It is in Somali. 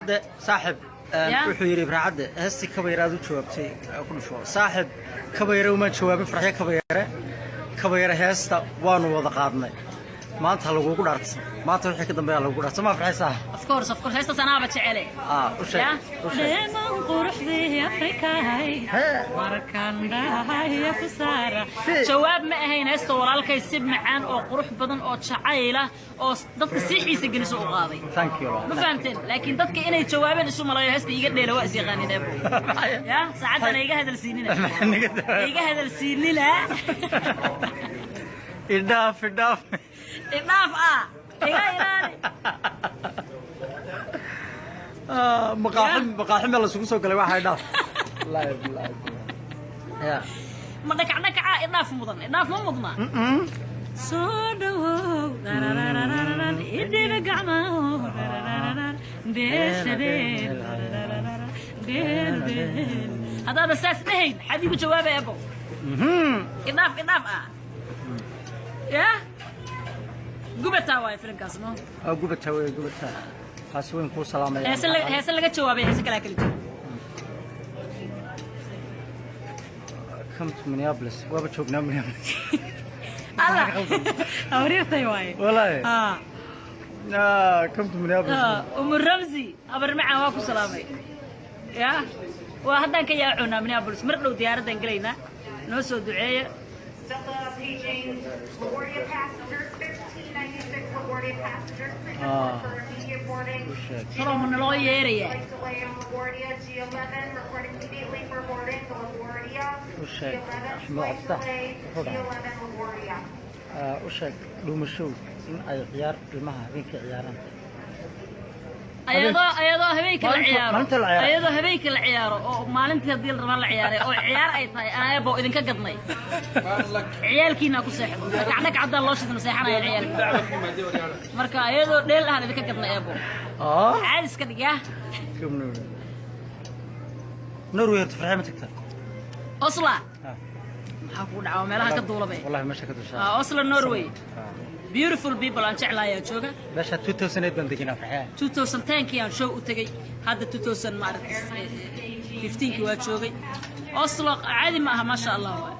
Cadde, saaxib. Ya? Wuxuu yidhi Ibrahim Cadde, heestii Kabayare aad u jawaabtay ku dhufo. Saaxib, Kabayare umaan jawaabin. Farxyo Kabayare, Kabayare heesta waanu wada qaadnay. Maanta ha lagugu dhaartay, maanta wixii ka dambeeya lagugu dhaartay, ma farxaysaa? Of course, of course, heestaas anaaba jecele. Ah, u sheeg. Ya. U sheeg. Dheeman quruxdii Afrikaay, Hee. markaan dhahaya ku saara. Si. Jawaab ma ahayn heesta. Walaalkay si macaan oo qurux badan oo jacayla oo dadka sii xiisa geliso u qaaday. Thank you. Ma fahamteen? Laakiin dadka inay jawaabeen isu malayo, heesta iiga dheela waa is yaqaanin eebo. Ya saacaddan iga hadalsiinina, iga hadalsiinina. Idhaaf, idhaaf. Idhaaf ah, iga ilaali. Ah, maqaaxi, maqaaxi meel isugu soo galay waxaa idhaaf. Wallaahi billaahi ya. Ma dhakac dhakaca idhaaf mudan? Idhaaf ma mudna. Soo dhawow, darararararan, idhiba gacmaho, dararararar, dheesha dheel, dararararar, dheel dheel. Haddaada saas dhahayn, xad igu jawaabay ebow? Idhaaf, idhaaf ah. Ya gubataa waayo filimkaas no. Waa gubataa wey, gubataa taasi. Weyn kuu salaamaya. Heese heese laga jawaabay, heese kalaa kala jiro. Come to Minneapolis. Waaba joognaa Minneapolis. Alla awriirtay waaye. Wallaahi. Ah. Ah, come to Minneapolis. Umu Ramsi, habar macaan, waa ku salaamay. Ya waa haddaan ka yaacoonaa Minneapolis, mar dhow diyaaraddan gelaynaa, noo soo duceeya. Delta paging LaGuardia passengers, 1596 LaGuardia passengers, please Ah. report for immediate boarding. U sheeg. Talow ma naloo yeerayaa? Flight delay on LaGuardia G11, report immediately for boarding the LaGuardia U sheeg. G11, Axmed flight Cabdi. delay Wuxuu dhahay. G11 LaGuardia. Ah, u sheeg dhuumashow in ay ciyaar ilmaha habeenkii ciyaaraan. Ayadoo habeenkii la ciyaaro. Maalinta la ciyaaro. Ayadoo habeenkii la ciyaaro oo maalintii haddii la rabaa la ciyaaray oo ciyaar ay tahay, anaabo idinka gadnay, ciyaalkiina ku seexdo. Dhakac dhakac haddaan loo shidno seexanaya ciyaalka. Marka ayadoo dheel ahaan idinka gadnay eebo. Ah. Caadi iska dhig ya. Norway horta farxay ma tagtaa? Oslo. Ah. Maxaa kugu dhaca? Waa meelaha ka duulabe. Wallahi meesha ka dushaa. Ah, Oslo, Norway, beautiful people aan jeclahay ayaa jooga. Meesha 2008 baan degenaa, farxay. 2010kii aan show u tegey, hadda 2000 maaragtay 15kii waa joogay. Oslo caadi ma aha, maasha Allah waay.